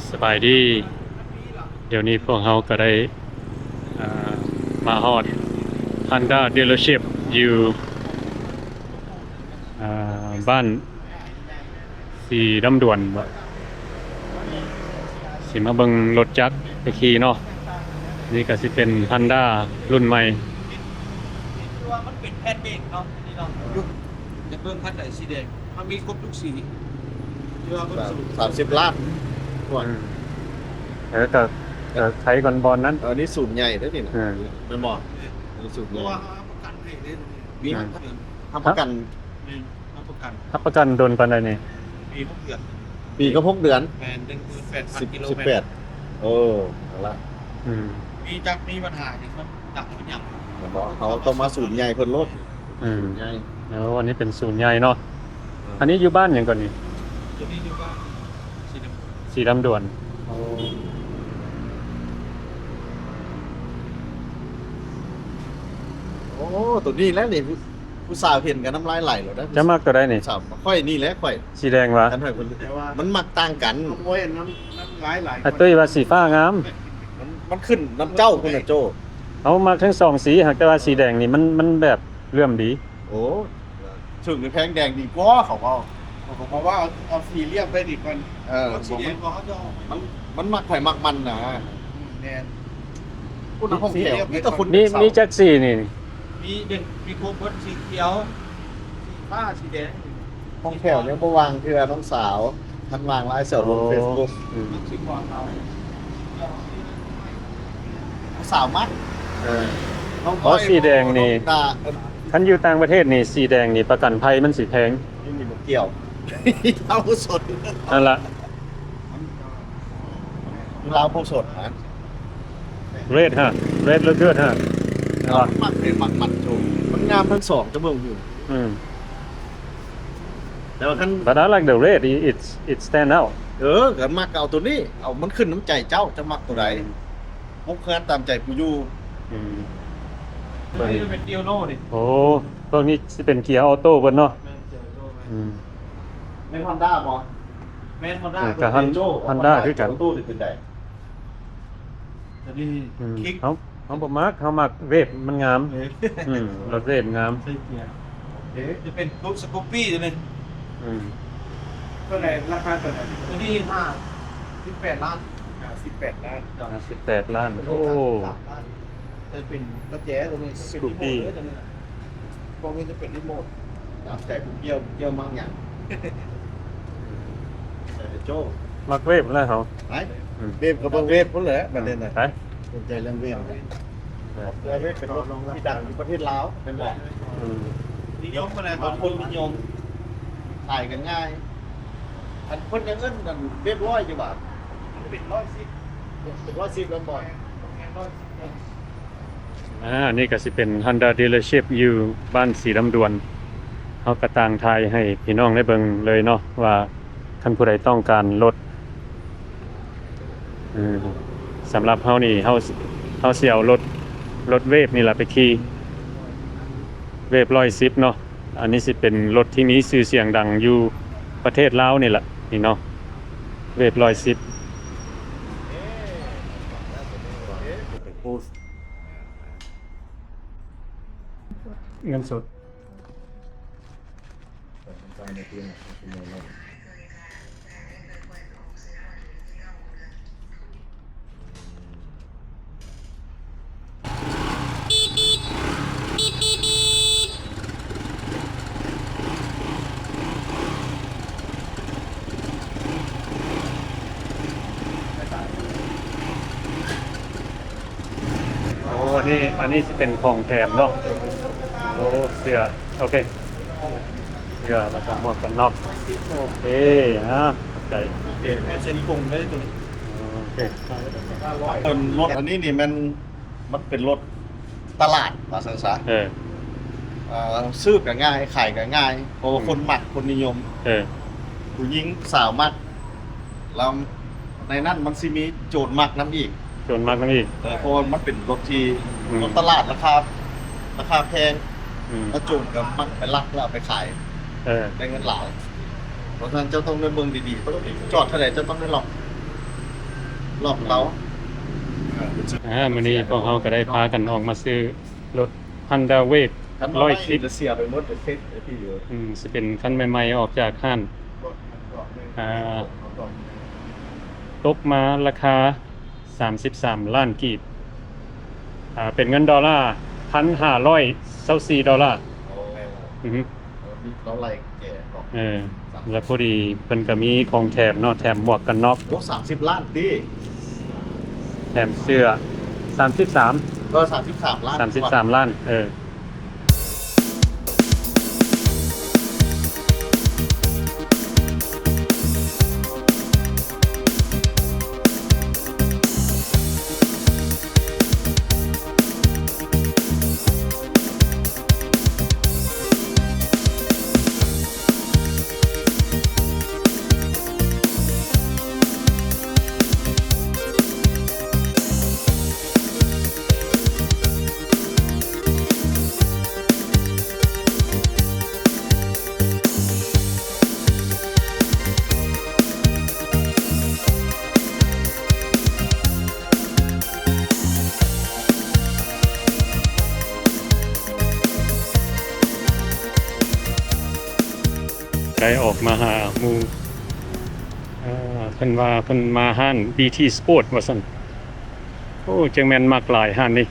ສະບາຍດີ. ດຽວນີ້ພວກເຮົາກໍໄດ້ ອ່າ ມາຮອດ Honda Dealership ຢູ່ ອ່າ ບ້ານສີດຳດວນບໍ ຊິມາເບິ່ງລົດຈັກໄປຂີ່ເນາະ. ນີ້ກໍຊິເປັນ Honda ລຸ້ນໃໝ່ ຄືວ່າມັນເປັນແຜ່ນເບຣກເນາະ ນີ້ເນາະ. ຢາກເບິ່ງຄັນໃດສີແດງ ມັນມີຄົບທຸກສີ ທີ່ວ່າເບິ່ງສູນ ສາມສິບລ້ານ. ອືມ ເອີ ກໍ ກໍໄທກ່ອນບ່ອນນັ້ນ. ເອີ ນີ້ສູນໃຫຍ່ເດ້ນີ້ນະ. ເອີ ແມ່ນບໍ່? ນີ້ສູນໃຫຍ່ ເພາະວ່າເຮົາຮັບປະກັນໃຫ້ເດ້. ມີ ອືມ ຮັບປະກັນ ແມ່ນ ຮັບປະກັນ ຮັບປະກັນດົນປານໃດນີ້? ປີ ຫົກເດືອນ ປີກັບ ຫົກເດືອນ. ແມ່ນ ໜຶ່ງໝື່ນແປດພັນກິໂລແມັດ. ໂອ້ ເອົາລະ ອືມ ມີຈັກມີບັນຫາຫຍັງ ມັນດັງມັນຫຍັງ ແມ່ນບໍ່? ເຮົາຕ້ອງມາສູນໃຫຍ່ເພິ່ນໂລດ. ອືມ ໃຫຍ່. ໂອ້ ອັນນີ້ເປັນສູນໃຫຍ່ເນາະ. ອືມ ອັນນີ້ຢູ່ບ້ານຫຍັງກ່ອນນີ້? ຕົວນີ້ຢູ່ບ້ານສີດຳ ສີດຳດວນ. ໂອ້ ໂອ້ ຕົວນີ້ແຫຼະນີ້ ຜູ້ ຜູ້ສາວເຫັນກໍນ້ຳລາຍໄຫຼໂລດນະ. ຈະມັກຕົວໃດນີ້? ສາວ ຂ້ອຍນີ້ແຫຼະ ຂ້ອຍ ສີແດງຫວາ? ຄັນໃຫ້ເພິ່ນ ແຕ່ວ່າມັນມັກຕ່າງກັນ. ໂອ້ຍ ນ້ຳ ນ້ຳລາຍໄຫຼ. ອ້າຍຕຸ້ຍວ່າສີຟ້າງາມ. ມັນ ມັນຂຶ້ນນຳເຈົ້າພຸ້ນນະໂຈ້. ເຮົາມັກທັງສອງສີ ຫາກແຕ່ວ່າສີແດງນີ້ມັນ ມັນແບບເຫຼື້ອມດີ. ໂອ້ ຖືກແພງແດງດີກວ່າ ເຂົາເວົ້າ. ເຂົາກໍເວົ້າເອົາ ເອົາສີຫຼຽມໄປດີກວ່າ. ເອີ ມັນ ມັນມັກໃຜມັກມັນນະ. ອືມ ແມ່ນ. ຜູ້ນັກທ່ອງທ່ຽວ ມີແຕ່ຄົນ ມີ ມີຈັກສີນີ້? ມີເປັນ ມີຄົບເບິດ ສີຂຽວ ສີຟ້າ ສີແດງ. ຫ້ອງແຖວຍັງບໍ່ວ່າງເທື່ອ ນ້ອງສາວ ທັນວ່າງຫຼາຍ ສາວລົງເຟສບຸກ. ອືມ ສາວມັກ. ເອີ ເພາະສີແດງນີ້ ຄັນຢູ່ຕ່າງປະເທດນີ້ ສີແດງນີ້ປະກັນໄພມັນຊິແພງ. ນີ້ບໍ່ກ່ຽວ ເອົາສົດ ນັ້ນລະ ລາວໂພສົດນະ. Red ຮະ Red ຫຼື Good ຮະ? ມັນມັກເປັນມັກມັນໂຈ ມັນງາມທັງສອງ ຈະເບິ່ງຢູ່. ອືມ ແຕ່ວ່າຄັນ But I like the red. It, it, it stand out. ເອີ ຄັນມັກກໍເອົາຕົວນີ້ ເອົາ ມັນຂຶ້ນນຳໃຈເຈົ້າ ເຈົ້າມັກຕົວໃດ. ອືມ ຫົກເຮືອນຕາມໃຈຜູ້ຢູ່. ອືມ ຕົວນີ້ເປັນເກຍໂລນີ້. ໂອ້ ພວກນີ້ຊິເປັນເກຍອໍໂຕ້ເບິດເນາະ. ແມ່ນ ເກຍອໍໂຕ້. ອືມ ແມ່ນ Honda ບໍ່? ແມ່ນ Honda ເອີ ກໍ Hon-, Honda ຄືກັນ. ອໍໂຕ້ນີ້ເປັນໃດ? ຕົວນີ້ ອືມ ຄິກ ເຮົາ ເຮົາບໍ່ມັກ ເຮົາມັກເວບ ມັນງາມ. ເອີ ອືມ ລົດເວບງາມ ໃສ່ເກຍ. ໂອເຄ ຈະເປັນ Scoopy ຕົວນີ້. ອືມ ຕົວໃດ ລາຄາຕົວໃດ? ຕົວນີ້ຫ້າສິບແປດລ້ານ. ຫ້າສິບແປດລ້ານ. ຫ້າສິບແປດລ້ານ. ໂອ້ ຈະເປັນກະແຈຕົວນີ້ Scoopy ຕົວນີ້ນະ. ພວກນີ້ຈະເປັນຣີໂມດ ຕາມໃຈຜູ້ກ່ຽວ ກ່ຽວມັກຫຍັງ. ໂຈ້ ມັກເວບແລ້ວເຮົາ. ໄປ ອືມ ເວບກໍເບິ່ງເວບພຸ້ນແຫຼະ ບັດນີ້ນະ. ໄປ ສົນໃຈເລື່ອງເວບ. ເວບເປັນລົດທີ່ດັງຢູ່ປະເທດລາວ ແມ່ນບໍ່? ອືມ ນິຍົມຫັ້ນແຫຼະ ຄົນນິຍົມ ຂາຍກັນງ່າຍ. ອັນເພິ່ນຍັງເອີ້ນອັນເວບຮ້ອຍຢູ່ບາດ ເປັນຮ້ອຍສິບ ເປັນຮ້ອຍສິບແລ້ວບໍ່? ແມ່ນຮ້ອຍສິບ. ອ່າ ນີ້ກໍຊິເປັນ Honda Dealership ຢູ່ບ້ານສີດຳດວນ. ເຮົາກໍຕ່າງຖ່າຍໃຫ້ພີ່ນ້ອງໄດ້ເບິ່ງເລີຍເນາະ ວ່າຄັນຜູ້ໃດຕ້ອງການລົດ ເອີ ສຳລັບເຮົານີ້ ເຮົາ ເຮົາຊິເອົາລົດ ລົດເວບນີ້ລະໄປຂີ່ ເວບຮ້ອຍສິບເນາະ. ອັນນີ້ຊິເປັນລົດທີ່ມີຊື່ສຽງດັງຢູ່ປະເທດລາວນີ້ລະ ນີ້ເນາະ ເວບຮ້ອຍສິບ. ເງິນສົດ. ໂອ້ ອັນນີ້ ອັນນີ້ຊິເປັນຂອງແຖມເນາະ. ໂອ້ ເສື້ອ ໂອເຄ ເສື້ອ ແລ້ວກໍໝວກກັນນັອກ. ໂອເຄ ອ່າ ຂອບໃຈ. ໂອເຄ ເປັນເສັ້ນກົງໄດ້ຕົວນີ້. ໂອເຄ ເອີ ລົດອັນນີ້ນີ້ແມ່ນ ມັນເປັນລົດຕະຫຼາດວ່າຊັ້ນຊະ. ເອີ ເອີ ຊື້ກໍງ່າຍ ຂາຍກໍງ່າຍ ເພາະວ່າ ອືມ ຄົນມັກ ຄົນນິຍົມ. ເອີ ຜູ້ຍິງສາວມັກ ແລ້ວໃນນັ້ນມັນຊິມີໂຈນມັກນຳອີກ. ໂຈນມັກນຳອີກ. ເອີ ເພາະວ່າມັນເປັນລົດທີ່ ອືມ ລົດຕະຫຼາດລາຄາ ລາຄາແພງ. ອືມ ແລ້ວໂຈນກໍມັກໄປລັກແລ້ວເອົາໄປຂາຍ. ເອີ ໄດ້ເງິນຫຼາຍ. ເພາະສະນັ້ນເຈົ້າຕ້ອງໄດ້ເບິ່ງດີໆ ເຈົ້າຈອດເທົ່າໃດ ເຈົ້າຕ້ອງໄດ້ລັອກ ລັອກເຕົາ. ອ່າ ມື້ນີ້ພວກເຮົາກໍໄດ້ພາກັນອອກມາຊື້ລົດ Honda Wave ຮ້ອຍສິບ ຈະເສຍໄປໝົດເປັນເຊັດໄອ້ທີ່ຢູ່. ອືມ ຊິເປັນຄັນໃໝ່ໆ ອອກຈາກຮ້ານ. ອ່າ ຕົກມາລາຄາສາມສິບສາມລ້ານກີບ ອ່າ ເປັນເງິນໂດລາ ພັນຫ້າຮ້ອຍຊາວສີ່ໂດລາ. ໂອ້ ແມ່ນ ອືຮຶ ເອີ ມີເຂົາໄລ່ແຈກເນາະ. ເອີ ແລ້ວພໍດີເພິ່ນກໍມີຂອງແຖມເນາະ ແຖມໝວກກັນນັອກ. ໂອ້ ສາມສິບລ້ານຕິ ແຖມເສື້ອ ສາມສິບສາມ ເອີ ສາມສິບສາມລ້ານ ສາມສິບສາມລ້ານ ເອີ. ໄດ້ອອກມາຫາໝູ່ ເອີ ເພິ່ນວ່າເພິ່ນມາຮ້ານ ບີທີ ສະປອດ ວ່າຊັ້ນ. ໂອ້ ຈັ່ງແມ່ນມັກຫຼາຍຮ້ານນີ້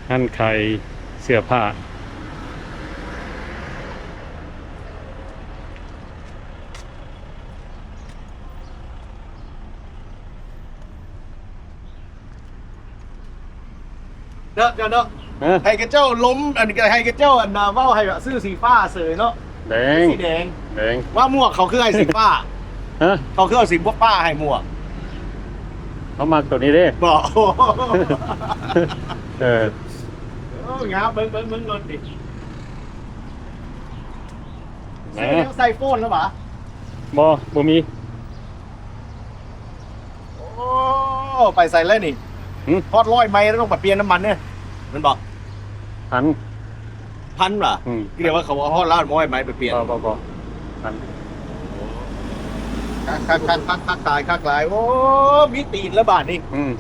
ຮ້ານຂາຍເສື້ອຜ້າ. ເນາະ ເຈົ້າເນາະ ຮະ ໃຫ້ເຂົາເຈົ້າລົມ ອັນ ໃຫ້ເຂົາເຈົ້າ ອັນ ເວົ້າໃຫ້ຊື້ສີຟ້າເສີຍເນາະ. ແດງ ສີແດງ ແດງ ວ່າໝວກເຂົາຄືໃຫ້ສີຟ້າ ຮະ ເຂົາຄືເອົາສີຟ້າໃຫ້ໝວກ. ເຮົາມັກໂຕນີ້ເດ້ ບໍ່ ເອີ ໂອ້ ງາມ ເບິ່ງ ເບິ່ງ ເບິ່ງລົດນີ້ ແມ່ ໃສ່ໂຟນແລ້ວຫວາ? ບໍ່ ບໍ່ມີ. ໂອ້ ໄປໃສແລ້ວນີ້? ຫື? ຮອດຮ້ອຍໄມແລ້ວ ຕ້ອງໄປປ່ຽນນ້ຳມັນເດ້ ແມ່ນບໍ່? ພັນ ພັນຫວາ? ອືມ ຄິດວ່າເຂົາເອົາຮອດລ້ານຮ້ອຍໄມໄປປ່ຽນ. ບໍ່ ບໍ່ ບໍ່ ພັນ. ຄັກ ຄັກ ຄັກ ຄັກ ຄັກຫຼາຍ ຄັກຫຼາຍ. ໂອ້ ມີຕີນແລ້ວບາດນີ້. ອືມ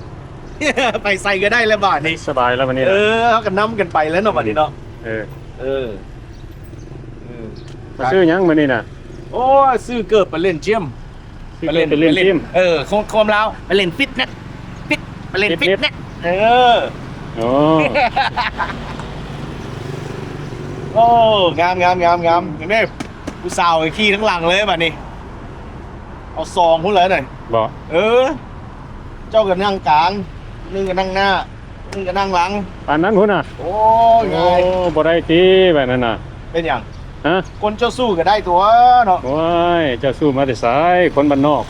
ໄປໃສກໍໄດ້ແລ້ວບາດນີ້ ສະບາຍແລ້ວບາດນີ້. ເອີ ເຮົາກໍນຳກັນໄປແລ້ວເນາະ ອືມ ບາດນີ້ເນາະ. ເອີ ເອີ ເອີ ມາຊື້ຫຍັງມື້ນີ້ນະ? ໂອ້ຍ ຊື້ເກີບໄປຫຼິ້ນຢິມ ຊື້ເກີບໄປຫຼິ້ນ ໄປຫຼິ້ນ ໄປຫຼິ້ນ ໄປຫຼິ້ນ ເອີ ຄວາມ ຄວາມລາວ ໄປຫຼິ້ນຟິດເນັດ ຟິດ ໄປຫຼິ້ນ ຟິດເນັດ ຟິດເນັດ ເອີ ໂອ້ ໂອ້ ງາມ ງາມ ງາມ ງາມ ເຫັນເດ້ ຜູ້ສາວຂີ່ທາງຫຼັງເລີຍບາດນີ້ ເອົາສອງພຸ້ນເລີຍນະ ບໍ່ ເອີ ເຈົ້າກໍນັ່ງກາງ ໜຶ່ງກໍນັ່ງໜ້າ ໜຶ່ງກໍນັ່ງຫຼັງ ປານນັ້ນພຸ້ນນະ. ໂອ້ຍ ໂອ້ ງ່າຍ ບໍ່ໄດ້ຕິແບບນັ້ນນະ. ເປັນຫຍັງ? ຮະ? ຄົນເຈົ້າຊູ້ກໍໄດ້ຕົວະເນາະ. ໂອ້ຍ ເຈົ້າຊູ້ມາແຕ່ໃສ? ຄົນບ້ານນອກ.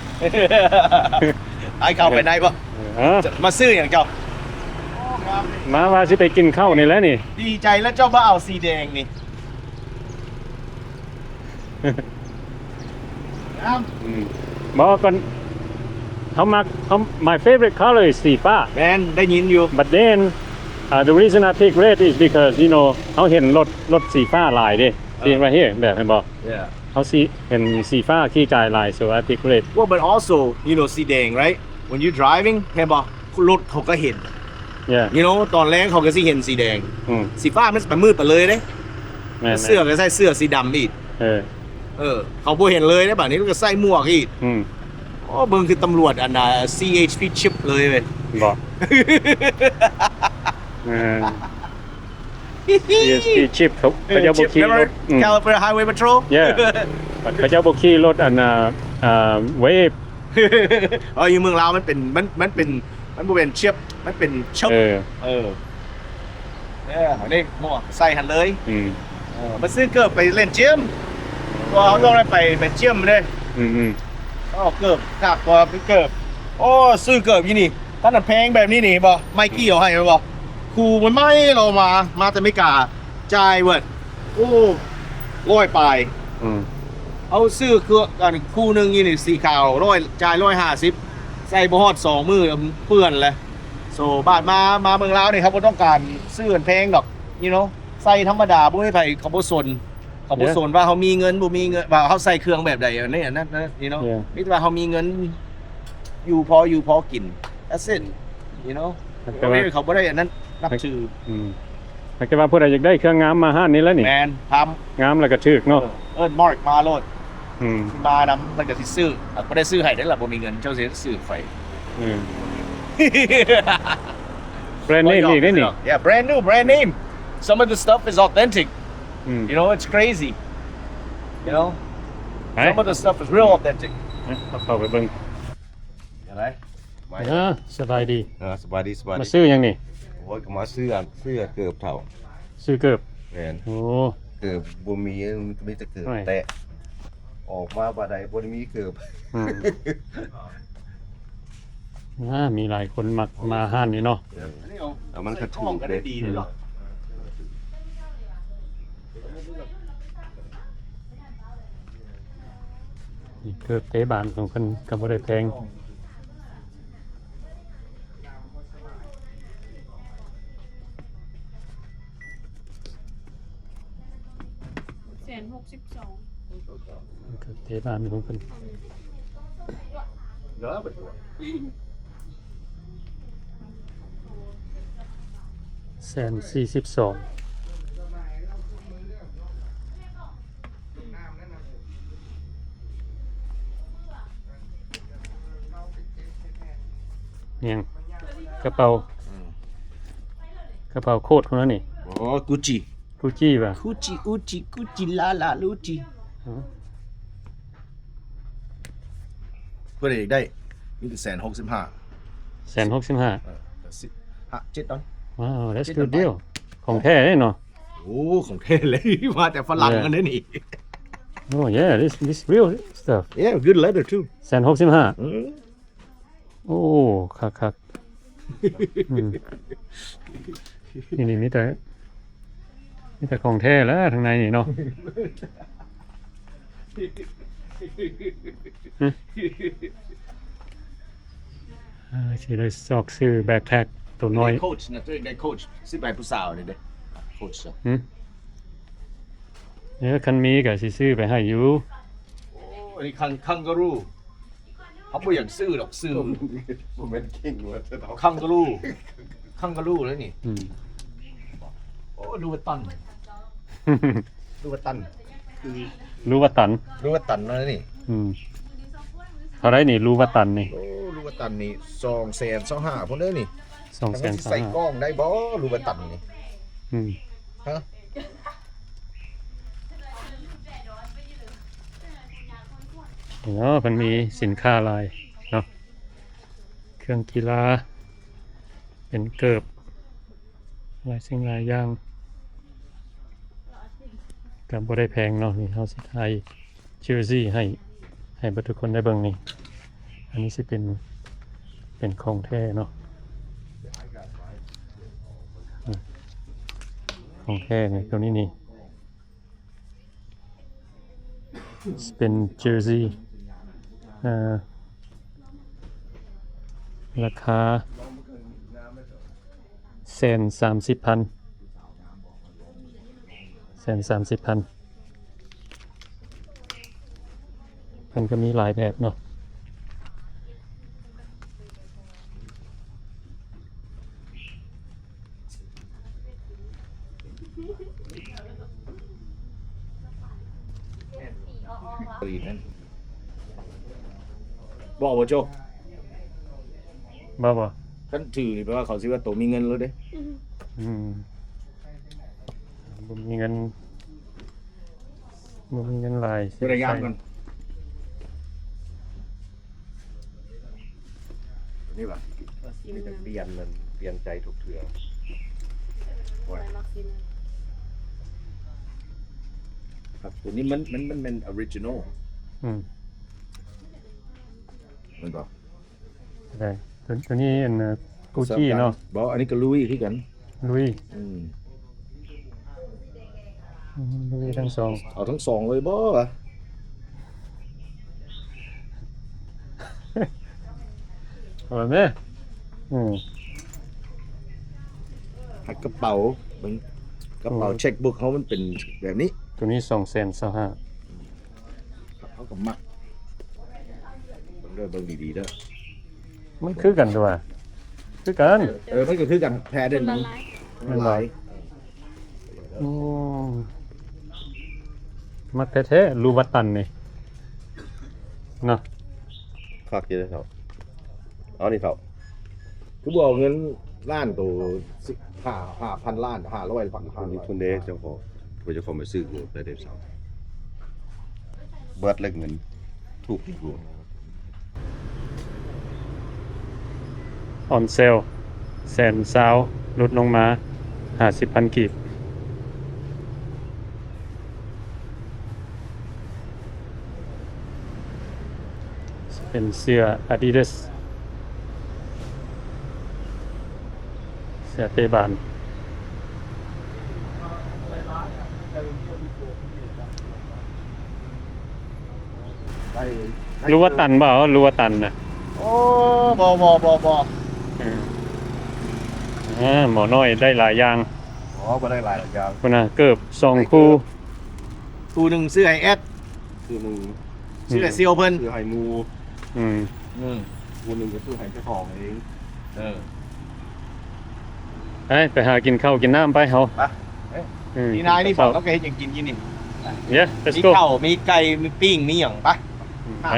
ອ້າຍເຂົ້າໄປໃນບໍ່? ຮະ? ມາຊື້ຫຍັງເຈົ້າ? ໂອ້ ງາມເດ. ມາວ່າຊິໄປກິນເຂົ້ານີ້ແຫຼະນີ້. ດີໃຈແລ້ວເຈົ້າມາເອົາສີແດງນີ້. ງາມ. ອືມ ບໍ່ ກ່ອນ ເຮົາມັກ ເຮົາ my favorite color is ສີຟ້າ. ແມ່ນ ໄດ້ຍິນຢູ່. But then, uh, the reason I pick red is because, you know, ເຮົາເຫັນລົດ ລົດສີຟ້າຫຼາຍເດ້. ເອີ right here ແບບ ເຫັນບໍ່? Yeah. ເຮົາຊິເຫັນສີຟ້າຂີ່ກາຍຫຼາຍ so I pick red. Well, but also, you know, ສີແດງ right? When you driving ເຫັນບໍ່? ລົດເຂົາກໍເຫັນ. Yeah. You know ຕອນແລງເຂົາກໍຊິເຫັນສີແດງ. ອືມ ສີຟ້າມັນຊິໄປມືດໄປເລີຍເດ້. ແມ່ນໆ. ເສື້ອກໍໃສ່ເສື້ອສີດຳອີກ. ເອີ ເອີ ເຂົາບໍ່ເຫັນເລີຍເດ້ ບາດນີ້ກໍໃສ່ໝວກອີກ. ອືມ ໂອ້ ເບິ່ງຄືຕຳຫຼວດ ອັນນ່າ ຊີເອັດພີ ຊິບເລີຍເວີຍ. ບໍ່ ເອີ ຊີເອັດພີ ຊິບ ເຂົາ ເອີ ເຂົາເຈົ້າບໍ່ຂີ່ລົດ ອືມ California Highway Patrol. Yeah. ເຂົາເຈົ້າບໍ່ຂີ່ລົດ ອັນນ່າ ອ່າ Wave. ເອີ ຢູ່ເມືອງລາວມັນເປັນ ມັນ ມັນເປັນ ມັນບໍ່ແມ່ນ chip ມັນເປັນ chop. ເອີ ເອີ ເອີ ອັນນີ້ໝວກໃສ່ຫັ້ນເລີຍ. ອືມ ເອີ ມາຊື້ເກີບໄປຫຼິ້ນຢິມ ເພາະວ່າເຮົາຕ້ອງໄດ້ໄປ ໄປຢິມເດ້. ອືມໆ ເອົາເກີບຄັກກວ່າເປັນເກີບ. ໂອ້ ຊື້ເກີບຢູ່ນີ້ ຄັນມັນແພງແບບນີ້ນີ້ ເຫັນບໍ່? Nike ເອົາໃຫ້ແມ່ນບໍ່? ຄູ່ໃໝ່ໆ ເອົາມາ ມາແຕ່ອາເມລິກາ ຈ່າຍເບິດ ໂອ້ ຮ້ອຍປາຍ. ອືມ ເຮົາຊື້ເກີບ ອັນຄູ່ໜຶ່ງນີ້ ສີຂາວ ຮ້ອຍ ຈ່າຍຮ້ອຍຫ້າສິບ ໃສ່ບໍ່ຮອດສອງມື້ເປື້ອນແລ້ວ. So ບາດມາ ມາເມືອງລາວນີ້ ເຮົາບໍ່ຕ້ອງການຊື້ອັນແພງດອກ you know ໃສ່ທຳມະດາ ບໍ່ມີໃຜເຂົາບໍ່ສົນ. ເຂົາບໍ່ສົນວ່າເຮົາມີເງິນບໍ່ມີເງິນ ວ່າເຮົາໃສ່ເຄື່ອງແບບໃດ ອັນນີ້ ອັນນັ້ນ you know. Yeah. ມີແຕ່ວ່າເຮົາມີເງິນ ຢູ່ພໍຢູ່ພໍກິນ that's it, you know. ແຕ່ວ່າເຂົາບໍ່ໄດ້ອັນນັ້ນ ນັບຖື. ອືມ ແຕ່ວ່າຜູ້ໃດຢາກໄດ້ເຄື່ອງງາມມາຮ້ານນີ້ແຫຼະນີ້. ແມ່ນ ຖາມ ງາມແລ້ວກໍຖືກເນາະ. ເອີ ເອີ້ນ Mark ມາໂລດ. ອືມ ມານຳ ເພິ່ນກໍຊິຊື້. ບໍ່ໄດ້ຊື້ໃຫ້ເດ້ລະ ບໍ່ມີເງິນ ເຈົ້າຊິຊື້ໃຫ້ຂ້ອຍ. ອືມ brand name ອີກເດ້ນີ້. Yeah, brand new, brand name. Some of the stuff is authentic. ອືມ you know, it's crazy, you know. Some of the stuff is real authentic. ເຂົ້າໄປເບິ່ງ. ຈັ່ງໃດ? ເອີ ສະບາຍດີ. ເອີ ສະບາຍດີ ສະບາຍດີ. ມາຊື້ຫຍັງນີ້? ໂອ້ຍ ກໍມາຊື້ອັນ ຊື້ເກີບເຖົ້າ. ຊື້ເກີບ? ແມ່ນ. ໂອ້ ເກີບບໍ່ມີ ມີແຕ່ເກີບແຕະ. ອອກມາບາດໃດບໍ່ໄດ້ມີເກີບ. ອືມ ອ່າ ມີຫຼາຍຄົນມັກມາຮ້ານນີ້ເນາະ. ເອີ ແລ້ວມັນກໍຖືກເດ້. ອືມ ນີ້ເກີບເຕະບານຂອງເພິ່ນກໍບໍ່ໄດ້ແພງ. ແສນຫົກສິບສອງ ເກີບເຕະບານຂອງເພິ່ນ. ແສນສີ່ສິບສອງ. ຫຍັງ? ກະເປົາ ອືມ ກະເປົາໂຄດພຸ້ນນະນີ້. ໂອ້ Gucci Gucci ຫວາ? Gucci Gucci Gucci La La Gucci. ອໍ ຜູ້ໃດຢາກໄດ້ ມີແຕ່ແສນຫົກສິບຫ້າ. ແສນຫົກສິບຫ້າ. ເອີ ຫ້າ ເຈັດດອນ. Wow, that's good deal. ຂອງແທ້ເດ້ເນາະ. ໂອ້ ຂອງແທ້ເລີຍ ມາແຕ່ຝຣັ່ງ ເອີ ອັນນີ້. Oh yeah, this this real stuff. Yeah, good leather too. ແສນຫົກສິບຫ້າ. ເອີ ໂອ້ ຄັກໆ. ອືມ ນີ້ ນີ້ມີແຕ່ ມີແຕ່ຂອງແທ້ແຫຼະທາງໃນນີ້ເນາະ. ເອີ ຊິໄດ້ຊອກຊື້ backpack ໂຕນ້ອຍ. ໄດ້ Coach ນະ ໄດ້ Coach ຊື້ໃຫ້ຜູ້ສາວນີ້ເດ້ Coach. ຫືມ ເອີ ຄັນມີກໍຊິຊື້ໄປໃຫ້ຢູ່. ໂອ້ ອັນນີ້ຄັງ Kangaroo. ເຮົາບໍ່ຢາກຊື້ດອກ ຊື້ ບໍ່ແມ່ນ King ວ່າ Kangaroo Kangaroo ເລີຍນີ້. ອືມ ໂອ້ Louboutin Louboutin Louboutin Louboutin ເລີຍນີ້. ອືມ ເທົ່າໃດນີ້ Louboutin ນີ້? ໂອ້ Louboutin ນີ້ ສອງແສນຊາວຫ້າພຸ້ນເດີນີ້. ສອງແສນຊາວຫ້າ ໃສ່ກ້ອງໄດ້ບໍ່ Louboutin ນີ້? ອືມ ຮະ ເນາະ ເພິ່ນມີສິນຄ້າຫຼາຍເນາະ ເຄື່ອງກິລາ ເປັນເກີບ ຫຼາຍສິ່ງຫຼາຍຢ່າງ ກໍບໍ່ໄດ້ແພງເນາະ. ນີ້ເຮົາຊິຖ່າຍ jersey ໃຫ້ ໃຫ້ເບິດທຸກຄົນໄດ້ເບິ່ງນີ້. ອັນນີ້ຊິເປັນ ເປັນຂອງແທ້ເນາະ ນີ້ ຂອງແທ້ນີ້ ໂຕນີ້ນີ້ ເປັນ jersey ເອີ ລາຄາແສນສາມສິບພັນ ແສນສາມສິບພັນ. ເພິ່ນກໍມີຫຼາຍແບບເນາະ. ບໍ່ ບໍ່ໂຈ ບໍ່ ບໍ່ ຄັນຖືນີ້ແປວ່າເຂົາຊິວ່າໂຕມີເງິນໂລດເດ້. ອືມ ບໍ່ມີເງິນ ບໍ່ມີເງິນຫຼາຍ ເບິ່ງໄລຍະກ່ອນ. ນີ້ຫວາ? ມີແຕ່ປ່ຽນ ປ່ຽນໃຈທຸກເທື່ອ. ໂອ້ຍ ໂຕນີ້ມັນ ມັນ ມັນແມ່ນ original. ອືມ ແມ່ນບໍ່? ໄດ້ ໂຕ ໂຕນີ້ອັນ Gucci ເນາະ. ບໍ່ ອັນນີ້ກໍ Louis ຄືກັນ. Louis ອືມ ອືມ Louis ທັງສອງ. ເອົາທັງສອງເລີຍບໍ່? ເອົາແມ່. ອືມ ຮັດກະເປົາ ເບິ່ງ ກະເປົາ checkbook ເຮົາມັນເປັນແບບນີ້. ໂຕ ຕົວນີ້ສອງແສນຊາວຫ້າ ເຮົາກໍມັກ ເບິ່ງເດີ ເບິ່ງດີໆເດີ ມັນຄືກັນຕົວະ ຄືກັນ ເອີ ມັນກໍຄືກັນ ແທ້ເດ້ ມັນ ແມ່ນບໍ່? ໂອ້ ມັກແທ້ໆ ລູວາຕັນນີ້ເນາະ ຄັກຢູ່ເດ້ເຖົ້າ ເອົານີ້ເຖົ້າ ຄືບໍ່ເອົາເງິນລ້ານໂຕ ຫ້າ ຫ້າພັນລ້ານ ຫ້າຮ້ອຍ ພັນ ຄົນນີ້ ຄົນເດ້ເຈົ້າຂອງ ເຈົ້າຂອງໄປຊື້ໂກດໄດ້ເດ້ເຖົ້າ ເບິດແລ້ວເງິນ ຖືກດີກວ່າ ອອນເຊວ ແສນຊາວ ຫຼຸດລົງມາຫ້າສິບພັນກີບ ເປັນເສື້ອອາດີດາສ ເສື້ອເຕະບານ. ໄດ້ ໄດ້ ລູວາຕັນບໍ່? ລູວາຕັນນະ ໂອ້ ບໍ່ ບໍ່ ບໍ່ ບໍ່ ເອີ ອ່າ ໝໍນ້ອຍໄດ້ຫຼາຍຢ່າງ ອໍ ບໍ່ໄດ້ຫຼາຍຢ່າງ ພຸ້ນນະ ເກີບສອງຄູ່ ໄດ້ເກີບ ຄູ່ໜຶ່ງຊື້ໃຫ້ແອັດ ຄູ່ໜຶ່ງ ອືມ ຊື້ໃຫ້ເຊວເພິ່ນ ຊື້ໃຫ້ໝູ່ ອືມ ອືມ ຄູ່ໜຶ່ງກໍຊື້ໃຫ້ເຈົ້າຂອງເອງ ເອີ ໄປ ໄປຫາກິນເຂົ້າກິນນ້ຳໄປເຮົາ ໄປ ເອີ ອືມ ທີ່ນາຍນີ້ບອກລາວກໍເຮັດຫຍັງກິນກິນນີ້ Yeah, let's go. ມີເຂົ້າ ມີໄກ່ ມີປີ້ງ ມີຫຍັງ ໄປ ອືມ ໄປ. ໄປ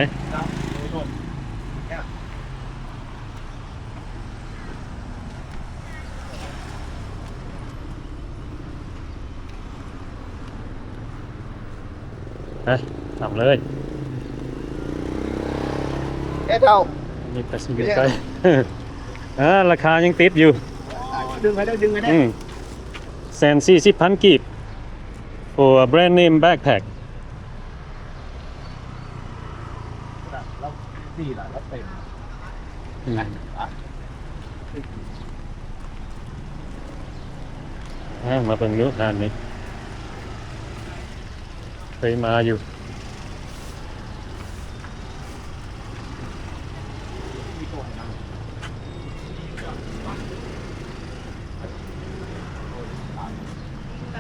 ຕາມເລີຍ ເອີ ເຖົ້າ ນີ້ໄປຊິຢູ່ໃກ້ ອ່າ ລາຄາຍັງຕິດຢູ່ ດຶງໃຫ້ໄດ້ ດຶງໃຫ້ໄດ້ ອືມ ແສນສີ່ສິບພັນກີບ for a brand name backpack. ລາວສີ່ລະ ລາວເຕັມ ອືມ ອ່າ ມາເບິ່ງດູຮ້ານນີ້ ເຄີຍມາຢູ່.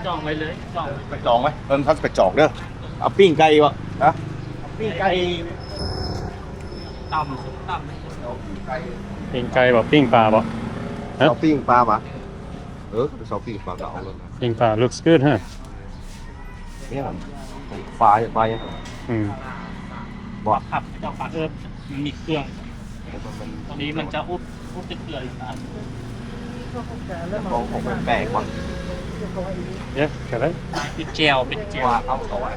ຈອງໄວ້ເລີຍ ຈອງໄວ້ ໄປຈອງໄວ້ ເອີ ເຮົາຊິໄປຈອງເດີ ເອົາປີ້ງໄກ່ບໍ່? ຮະ? ເອົາປີ້ງໄກ່ ຕຳ ຕຳ ປີ້ງໄກ່ ປີ້ງໄກ່ບໍ່? ປີ້ງປາບໍ່? ຮະ? ເອົາປີ້ງປາບໍ່? ເອີ ເອົາປີ້ງປາກໍເອົາໂລດ ປີ້ງປາ looks good ຮະ ນີ້ ປາ ປາຫຍັງ? ອືມ ບໍ່ ຄັບ ເຈົ້າປາເອີບ ມັນມີເຄື່ອງ ຕົວນີ້ມັນຈະອຸບ ອຸບເປັນເຄືອງອີກອັນ ຂອງ ຂອງແປກໆ ບໍ່? ເອີ ກໍໄດ້ ເປັນແຈ່ວ ເປັນແຈ່ວ ເອົາ ເອົາໄວ້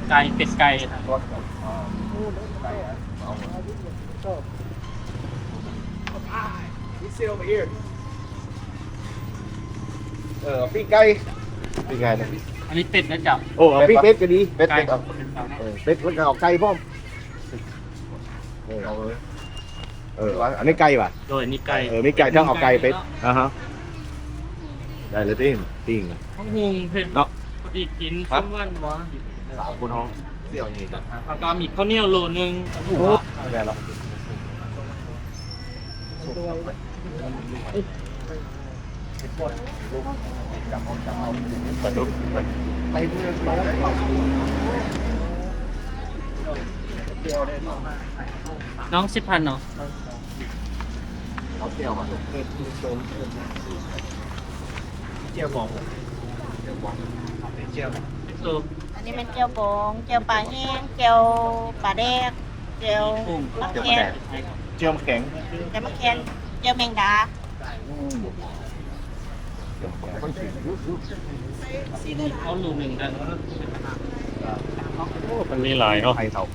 ໄກ່ ເປັນໄກ່ ເອີ ປີ້ງໄກ່ ປີ້ງໄກ່ນະ ອັນນີ້ເປັດນະເຈົ້າ ໂອ້ ເອົາປີ້ງເປັດກໍດີ ເປັດ ເປັດ ເອົາ ເປັດ ເອີ ເປັດ ແລ້ວກໍເອົາໄກ່ພ້ອມ ເອີ ເອົາເລີຍ ເອີ ອັນນີ້ໄກ່ຫວາ? ໂດຍ ນີ້ໄກ່ ເອີ ມີໄກ່ ທັງເອົາໄກ່ເປັດ ອ່າຮະ ໄດ້ແລ້ວຕິ ປີ້ງ ບັກຫຸ່ງເຜັດ ເນາະ ພໍດີກິນ ຮະ ຊຸມວັນບໍ່? ສາມຄົນເຮົາ ສ່ຽວນີ້ ແລ້ວກໍມີເຂົ້າໜຽວໂລໜຶ່ງ ໂອ້ ໄດ້ແລ້ວ ປາດຸກ ນ້ອງສິບພັນເນາະ ເອົາແຈ່ວມາ ແຈ່ວບອງ ແຈ່ວບອງ ແຈ່ວ ອັນນີ້ແມ່ນແຈ່ວບອງ ແຈ່ວປາແຫ້ງ ແຈ່ວປາແດກ ແຈ່ວໝາກແຄນ ແຈ່ວໝາກແຄນ ແຈ່ວໝາກແຄນ ແຈ່ວແມງດາ ເອົາໂລໜຶ່ງໄດ້ ໂອ້ ມັນມີຫຼາຍເນາະ ໄຂ່ເຂົາ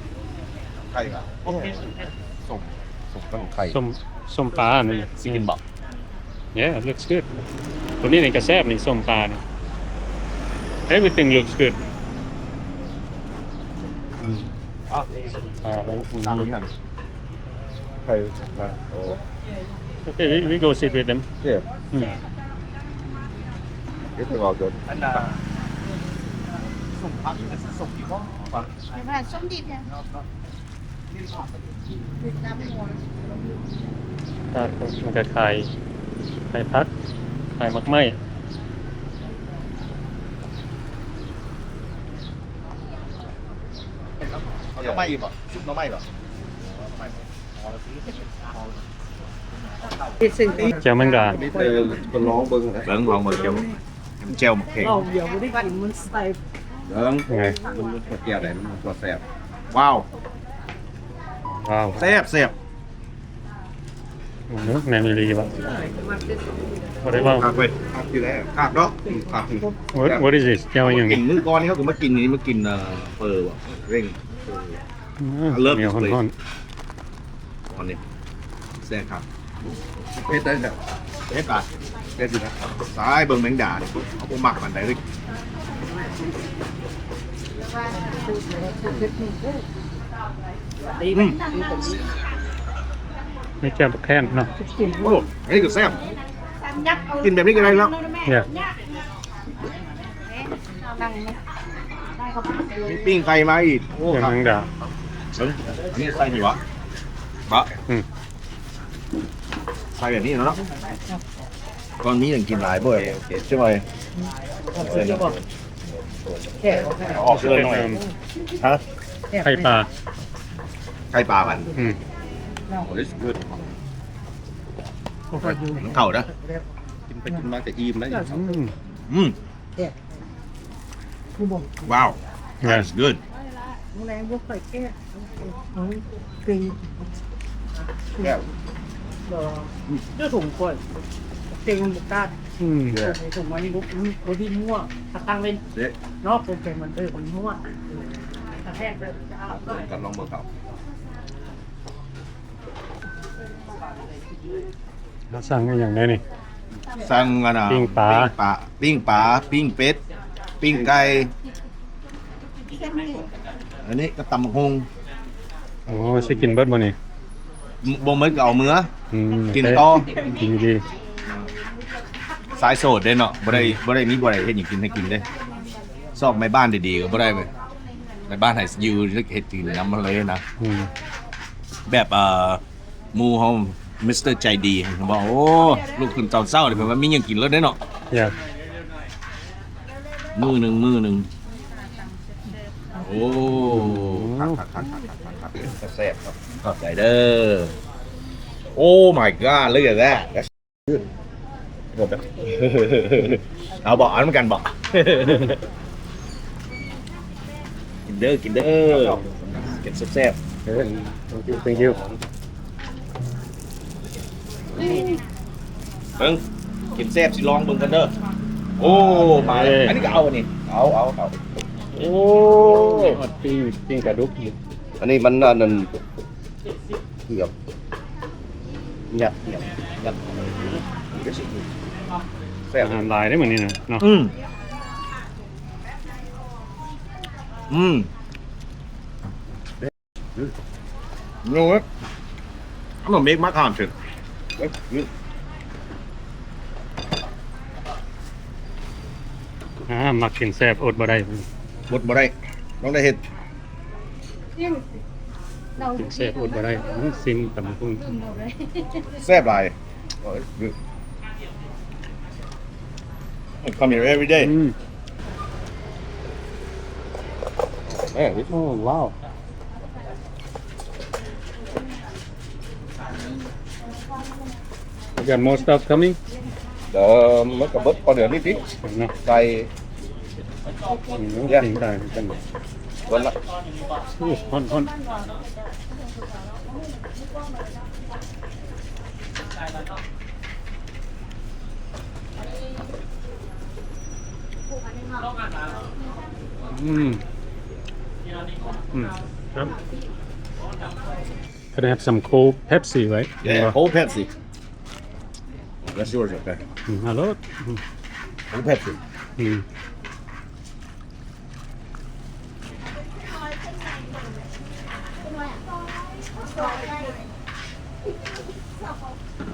ໄຂ່ ສົ້ມ ສົ້ມເປັນໄຂ່ ສົ້ມ ສົ້ມປານີ້ ຊິກິນບໍ່? Yeah, looks good. ຕົວນີ້ນີ້ກໍແຊບນີ້ ສົ້ມປານີ້ Everything looks good. ອືມ ອ່າ ໄຂ່ ໂອ້ Okay, we, we go sit with them. Yeah. ອືມ It's all good. ອັນນ່າ ສົ້ມຜັກ ສົ້ມດີບໍ່? ຜັກ ສົ້ມດີແທ້. ອ່າ ມັນກໍຂາຍ ຂາຍຜັກ ຂາຍໝາກໄມ້ ເ ເອົາໜໍ່ໄມ້ອີກບໍ່? ຊຸບໜໍ່ໄມ້ບໍ່? ແຈ່ວແມງດາ ມີແຕ່ລອງເບິ່ງນະ ເບິ່ງ ລອງເບິ່ງແຈ່ວ ແຈ່ວໝາກເຂງ ລອງດຽວບໍ່ໄດ້ກິນ ມັນສະໄຕລ໌ ເບິ່ງ ໄງ ມັນ ມັນແຈ່ວໃດ ມັນກໍແຊບ ວ້າວ ວ້າວ ແຊບ ແຊບ. ໂອ້ ແມ່ນອີ່ຫຼີບໍ່? ບໍ່ໄດ້ເວົ້າ ຄັກເວີຍ ຄັກຢູ່ແລ້ວ ຄັກເນາະ ອືມ ຄັກ What what is this? ແຈ່ວຫຍັງ? ກິນມື້ກ່ອນນີ້ ເຮົາກໍມາກິນນີ້ ມາກິນ ເອີ ເຝີບໍ່ ເລັ່ງ ອືມ I love this place ຮ້ອນໆ ຕອນນີ້ແຊບຄັກ ເຜັດໄດ້ແຊບ ເຜັດກະ ເຜັດຢູ່ນະ ສາຍເບິ່ງແມງດານີ້ ເຮົາບໍ່ມັກປານໃດເລີຍ ອືມ ມີແຈ່ວບັກແຂ້ນເນາະ ໂອ້ ອັນນີ້ກໍແຊບ ກິນແບບນີ້ກໍໄດ້ເນາະ ເອີ ມີປີ້ງໄກ່ມາອີກ ໂອ້ ແມງດາ ເບິ່ງ ອັນນີ້ໃສ່ນີ້ຫວາ ບະ ອືມ ໃສ່ແບບນີ້ເນາະ ກ່ອນມີຫຍັງກິນຫຼາຍບໍ່ ໂອເຄ ຈັກໜ່ອຍ ອອກເກີນໜ້ອຍ ຮະ ໄຂ່ປາ ໄຂ່ປາບັດ ອືມ Oh, this is good ມັນເຂົ້າເດີ ກິນໄປກິນມາກໍອີ່ມແລ້ວ ອືມ ອືມ ວ້າວ That's good ແລງບໍ່ຄ່ອຍແກ້ ແຊບ ເຈົ້າຖົງຂ້ອຍ ເຕັງບໍ່ກາດ ອືມ ຖົງ ຖົງໄວ້ບໍ່ ບໍ່ດິ້ນຫົວ ກະຕັ້ງເລີຍ ເນາະ ເປັນ ເປັນມັນ ເອີ ມັນຫົວ ກະແທກເລີຍ ກັນລອງເບິ່ງເຂົາ ເຮົາສັ່ງອີ່ຫຍັງແດ່ນີ້? ສັ່ງອັນນ່າ ປີ້ງປາ ປີ້ງປາ ປີ້ງປາ ປີ້ງເປັດ ປີ້ງໄກ່ ອັນນີ້ກໍຕຳບັກຫຸ່ງ ໂອ້ ຊິກິນເບິດບໍ່ນີ້? ບໍ່ເໝິດກໍເອົາເມືອ ອືມ ກິນຕໍ່ ກິນດີ ສາຍໂສດເດ້ເນາະ ບໍ່ໄດ້ ອືມ ບໍ່ໄດ້ມີບໍ່ໄດ້ເຮັດຫຍັງກິນໃຫ້ກິນເດ້ ຊອກແມ່ບ້ານດີໆກໍບໍ່ໄດ້ເວີຍ ແມ່ບ້ານໃຫ້ຢູ່ເຮັດກິນນຳມັນເລີຍນະ ອືມ ແບບ ເອີ ໝູ່ເຮົາ ມິສເຕີໃຈດີ ເພິ່ນວ່າ ໂອ້ ລຸກຂຶ້ນຕອນເຊົ້ານີ້ ເພິ່ນວ່າມີຫຍັງກິນແລ້ວເດ້ເນາະ ເອີ ມື້ໜຶ່ງ ມື້ໜຶ່ງ ໂອ້ ຄັກໆໆໆໆ ແຊບໆ ຂອບໃຈເດີ Oh my god, look at that. That's good. ເອົາບໍ່? ເອົານຳກັນບໍ່? ກິນເດີ ກິນເດີ ກິນແຊບໆ Thank you, thank you. ເບິ່ງ ກິນແຊບ ຊິລອງເບິ່ງກັນເດີ ໂອ້ ມາ ເອີ ອັນນີ້ກໍເອົາ ອັນນີ້ ເອົາ ເອົາ ເອົາ ໂອ້ ປີ້ງ ປີ້ງປາດຸກ ອັນນີ້ມັນ ອັນນັ້ນ ເກືອບ ຍັບ ຍັບ ຍັບ ແຊບ ອາຫານຫຼາຍເດ້ມື້ນີ້ນະເນາະ ອືມ ອືມ No, I'm gonna make my content. ອ່າ ມັກກິນແຊບ ອົດບໍ່ໄດ້ ອົດບໍ່ໄດ້ ຕ້ອງໄດ້ເຮັດ ກິນແຊບອົດບໍ່ໄດ້ ຊິມຕຳບັກຫຸ່ງ ແຊບຫຼາຍ Oh, it's good. I come here every day. ອືມ Man, this Oh, wow. You got more stuff coming? ເອີ ມັນກໍເບິດພໍເດືອນນີ້ຕິ ເນາະ ໄກ່ ອືມ ເອີ ກິນໄດ້ຄືກັນ ເບິດລະ ອູ້ຍ ຮ້ອນໆ ອືມ ອືມ ຄັບ Can I have some cold Pepsi, right? Yeah, cold Pepsi. That's yours up there. ອືມ ອະໂລດ ອືມ Cold Pepsi. ອືມ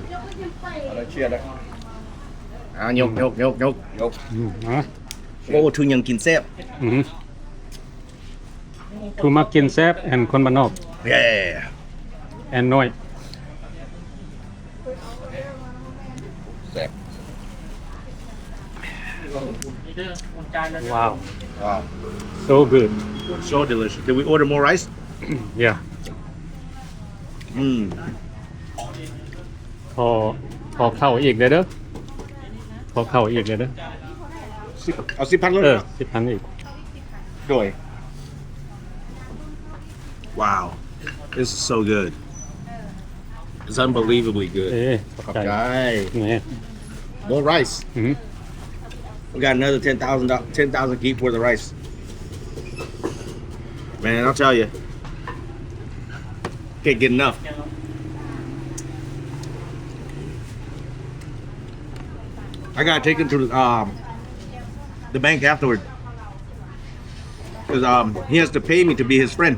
ເອົາລະ ເຊຍລະ ອ່າ ຍົກ ຍົກ ຍົກ ຍົກ ຍົກ ອືມ ມາ ໂອ້ ຖືຫຍັງກິນແຊບ ອືມ ຜູ້ມັກກິນແຊບ ແອນຄົນບ້ານນອກ Yeah. ແອນນ້ອຍ ແຊບ ວ້າວ Wow. So good. So delicious. Did we order more rice? Yeah. ອືມ ຂໍ ຂໍເຂົ້າອີກເດີ ຂໍເຂົ້າອີກເດີ. ສິບ ເອົາສິບພັນເລີຍ ເອີ ເນາະ ສິບພັນອີກ. ໂດຍ Wow, this is so good. It's unbelievably good. ເອີ ຂອບໃຈ ຂອບໃຈ. ນີ້ More rice. ອືມ We got another ten thousand, ten thousand kip worth of rice. Man, I'll tell you, can't get enough. I gotta take him to the, um, the bank afterward. 'Cause, um, he has to pay me to be his friend.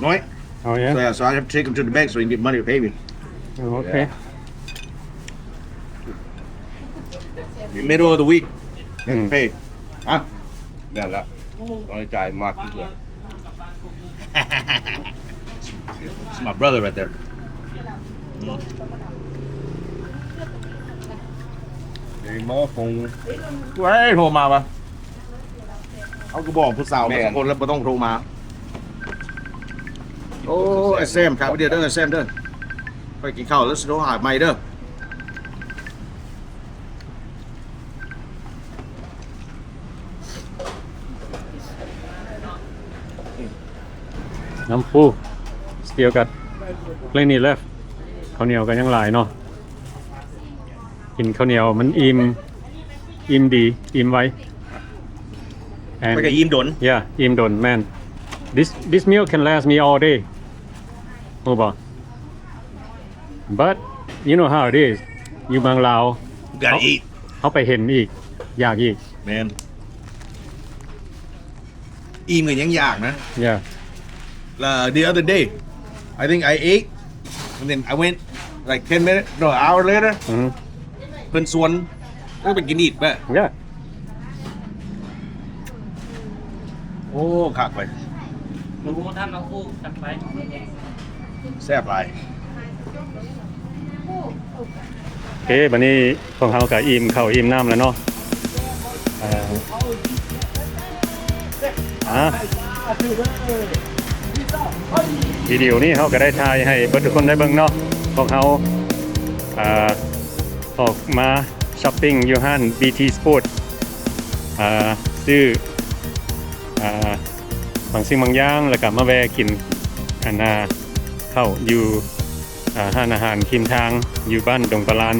Right? Oh, yeah? So, yeah, so I have to take him to the bank so he can get money to pay me. Oh, okay. Yeah. Middle of the week, ອືມ pay. ຮະ? ນັ້ນລະ ຕ້ອງຈ່າຍມາກເທື່ອ. It's my brother right there. ເອີ ມາຄົງ ເອີຍ ໂທມາວະ. ເຮົາກໍບອກຜູ້ສາວມາ ແມ່ນ ສັກຄົນແລ້ວ ບໍ່ຕ້ອງໂທມາ. ໂອ້ ໄອ້ແຊມ ຖາມໄປເດີ ໄອ້ແຊມເດີ ຂ້ອຍກິນເຂົ້າແລ້ວຊິໂທຫາໃໝ່ເດີ. ນ້ຳປູ still got plenty left. ເຂົ້າໜຽວກໍຍັງຫຼາຍເນາະ. ກິນເຂົ້າໜຽວມັນອີ່ມ ອີ່ມດີ ອີ່ມໄວ and ມັນກໍອີ່ມດົນ. Yeah, ອີ່ມດົນ ແມ່ນ. This, this meal can last me all day. ຮູ້ບໍ່? But you know how it is. ຢູ່ເມືອງລາວ You gotta eat. ເຮົາໄປເຫັນອີກ ຢາກອີກ. ແມ່ນ. ອີ່ມກໍຍັງຢາກນະ. Yeah. Uh, the other day, I think I ate, and then I went, like, ten minutes, no, an hour later. ອືຮຶ ເພິ່ນຊວນ ເອີ ໄປກິນອີກແບບ. Yeah. ໂອ້ ຄັກເວີຍ. ບໍ່ຮູ້ ທ່ານເອົາຄູ່ກັນໄປ. ແຊບຫຼາຍ. ໂອເຄ ບັດນີ້ພວກເຮົາກໍອີ່ມເຂົ້າອີ່ມນ້ຳແລ້ວເນາະ. ເອີ ອາ ວິດີໂອນີ້ເຮົາກໍໄດ້ຖ່າຍໃຫ້ເບິດທຸກຄົນໄດ້ເບິ່ງເນາະ. ພວກເຮົາ ອາ ອອກມາຊັອບປິງຢູ່ຮ້ານ ບີທີ ສະປອດ ອາ ຊື້ ອາ ບາງສິ່ງບາງຢ່າງ ແລ້ວກໍມາແວ່ກິນ ອັນນ່າ ເຂົ້າຢູ່ ອາ ຮ້ານອາຫານຄຣີມທາງ ຢູ່ບ້ານດົງປາລານ.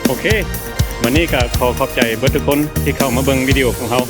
ໂອເຄ ວັນນີ້ກໍຂໍຂອບໃຈເບິດທຸກຄົນທີ່ເຂົ້າມາເບິ່ງວິດີໂອຂອງເຮົາ.